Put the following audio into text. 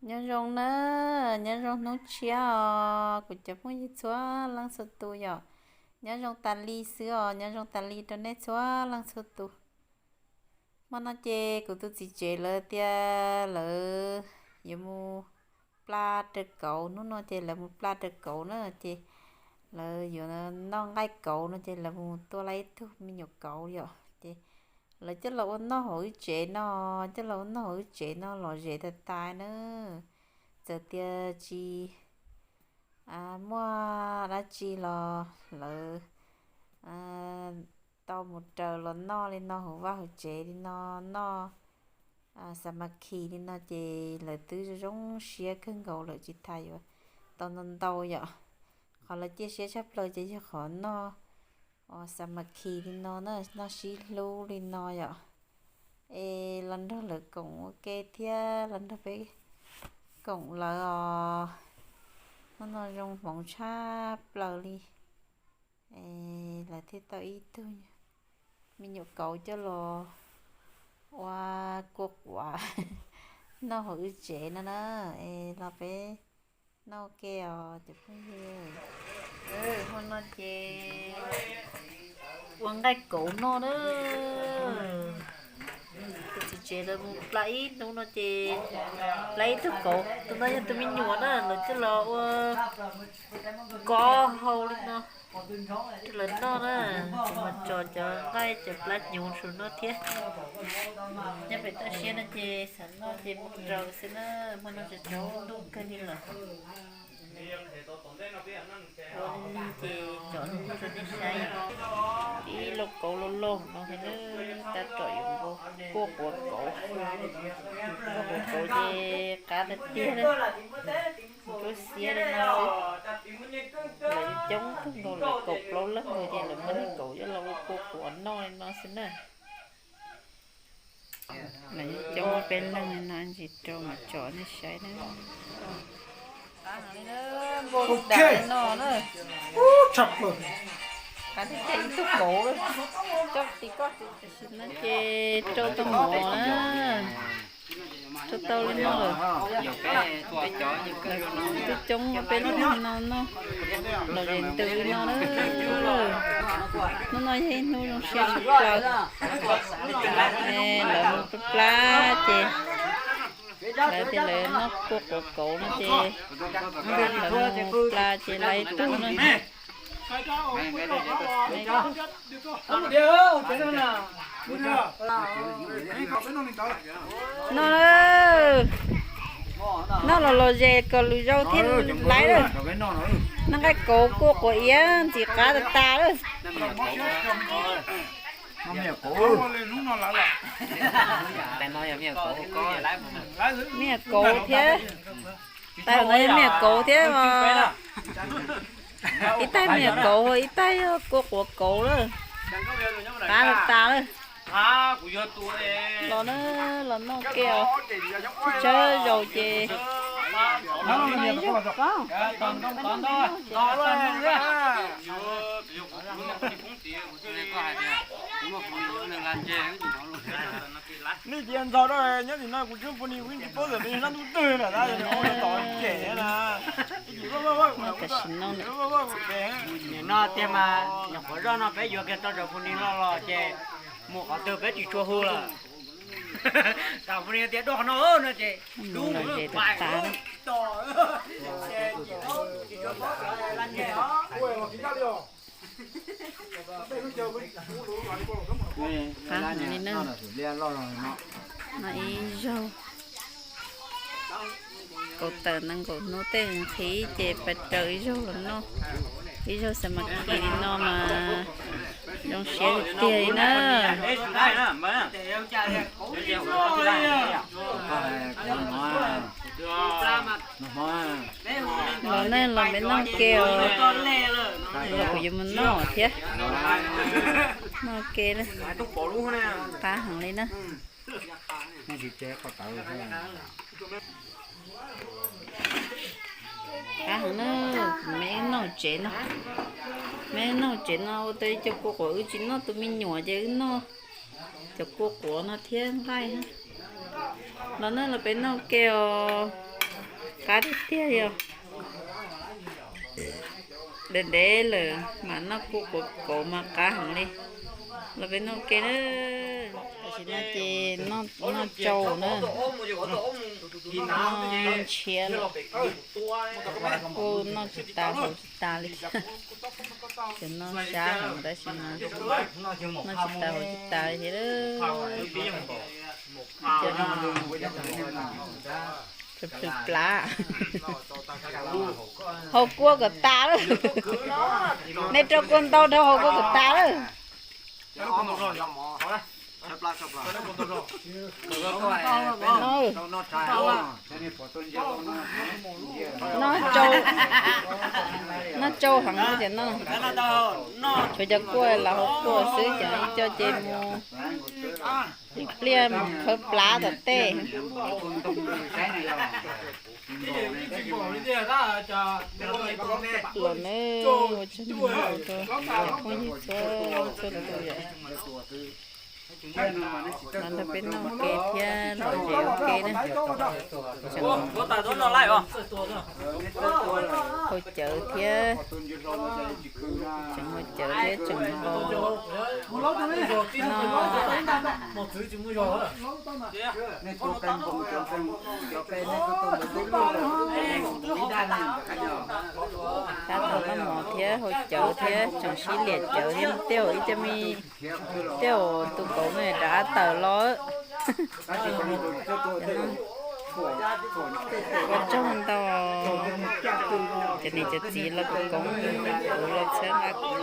Nyob zoo na, nyob zoo hnub tshiab os kuv cov phooj ywg txhua leej txhua tus yom. Nyob zoo tas li xwb os, nyob zoo tas li rau nej txhua leej txhua tus. Hmo no ces kuv tus txiv tsev lawv tias lawv yuav mus plaj raws kauv, hnub no ces lawv mus plaj raws kauv na ces lawv yuav noj nqaij kauv no ces lawv mus tua lawv ib tug me nyuam kauv yom ces lawv coj los ua noj hauv wb tsev no, coj los ua noj hauv wb tsev no lom zem tas tas na. Txawm tias tsis muaj dab tsi los lawv tau mus raws los noj li no hauv vaj hauv tsev li no, noj xa ma khi li no ces lawv twb zoo zoo siab kawg nkaus lawm tsis tas yuav tau ntau ntau yom. Qhov lawv cia siab tshaj plaws ces yog qhov noj xa ma khi li no na, noj sib hlub li no yom. Es los nrog lawv koom ua ke thiab los nrog peb koom lawv os. Hnub no zoo hmoov tshaj plaws li. Es lawv thiaj tau ib tug me nyuam kauv coj los ua kua quav noj hauv wb tsev no na. Es los peb noj ua ke os cov phooj ywg. Hmo no ces ua nqaij kauv noj na. Tus txiv tsev lawv mus plaj ib hnub no ces plaj ib tug kauv, tus no yog tus me nyuam na, lawv coj los ua kov hau li no rau lawv noj na. Kuv mas tso cov nqaij cov plab hnyuv saum no thiab. Nyob pem toj siab no ces xav noj ces mus raws xwb na. Hmo no tsaus ntuj kawg li lawm. Ua li ces cov no rau nej saib. Ib lauj kauv loj loj no thiab na, tab tom yuav npau kuaj quav kauv. Kuaj quav kauv ces qab tiag tiag li. Tsuab xiab li no xwb. Lawv coob kawg nkaus, lawv kaum plaub leeg nkaus ces lawv muab niag kauv coj los ua kua quav noj li no xwb na. Lawv coob peb leeg li no ntsis rau mas tso nej saib na. Npau dam li no na. Qab tiag tiag ib tug kauv. Coj tim koj tim. Tam sim no ces rau tau mov na. Rau tau li no lawm. Lawv twb coob peb leeg li no noj lom zem ntws li no na. Hnub no yog ib hnub zoo siab tshaj plaws. Lawv mus plab ces lawv tias lawv noj kua quav kauv no ces lawv mus plab ces lawv ib tug no. No, noj los lom zem kom lwm zaus thiaj laiv lawm. Noj nqaij kauv kua quav iab ntxim qab tas tas lawm. Me nyuam kauv thiab. Tais no yog me nyuam kauv thiab os. Ib tais me nyuam kauv, ib tais yog kua quav kauv lawm. Qab tas tas lawm. Los na, los noj ke os. Tsawg zaus ces nej cia ntxog rau nyob tim no kuv tsis pom ni, kuv tsis paub tias nws nyob ntuj twg lawm na, yog nws ua tom cem na. Tam sim no nim no tiag mas nyuam qhuav zoj no peb yuav kiag tau cov phu ni los los ces mus qhov twg peb tsis tshua hu lawm. Cov phu ni tias dua qhov no no ces dub tas. Qab heev li na. No ib zaug. Kaum tawm nees nkaum hnub tej nqhis ces pais raws ib zaug los noj. Ib zaug xav mas kis li no mas zoo siab tiag tiag li na. Los nej los peb noj ke os. Los kuv yuav mus noj thiab. Noj ke na. Qab heev li na. Qab heev na, me noj tsev no. Me noj tsev no ua tau cov kua quav, wb tsis noj tus me nyuam ces wb noj cov kua quav no thiab nqaij. Los nej los peb noj ke os. Qab tiag tiag yog. Ntev ntev lawm mas noj kuj kauv mas qab heev li. Los peb noj ke na. Tam sim no ces noj tsau na, noj ntshiab lawm, kuj noj tsis tas haus tsis tas li thiab. Cov no sab heev tab sis mas noj tsis tas haus tsis tas li thiab. Cov no plhws plhws plab. Haus kua kom tas lawm. Nej rau kua ntau dhau haus kua kom tas lawm. Noj tsau, noj tsau heev li tias no. Tshuav cov kua los haus kua xwb, cov ib co ces mus ib pliag mus khawb plab tom tej. Los nawb, ua tsaug ntau rau cov phooj ywg txhua txhua tus yom. Los nrog peb noj ke thiab los zem ua ke na. Tseem haus cawv thiab, tseem haus cawv thiab tseem haus no. Tab tom noj mov thiab haus cawv thiab tseem sib liam cawv thiab, tej zaum ib co me, tej zaum tus kauv no rov qab tawm los. Ua tsaug ntau cov niam cov txiv los koom kuv los txhawb nqa kuv.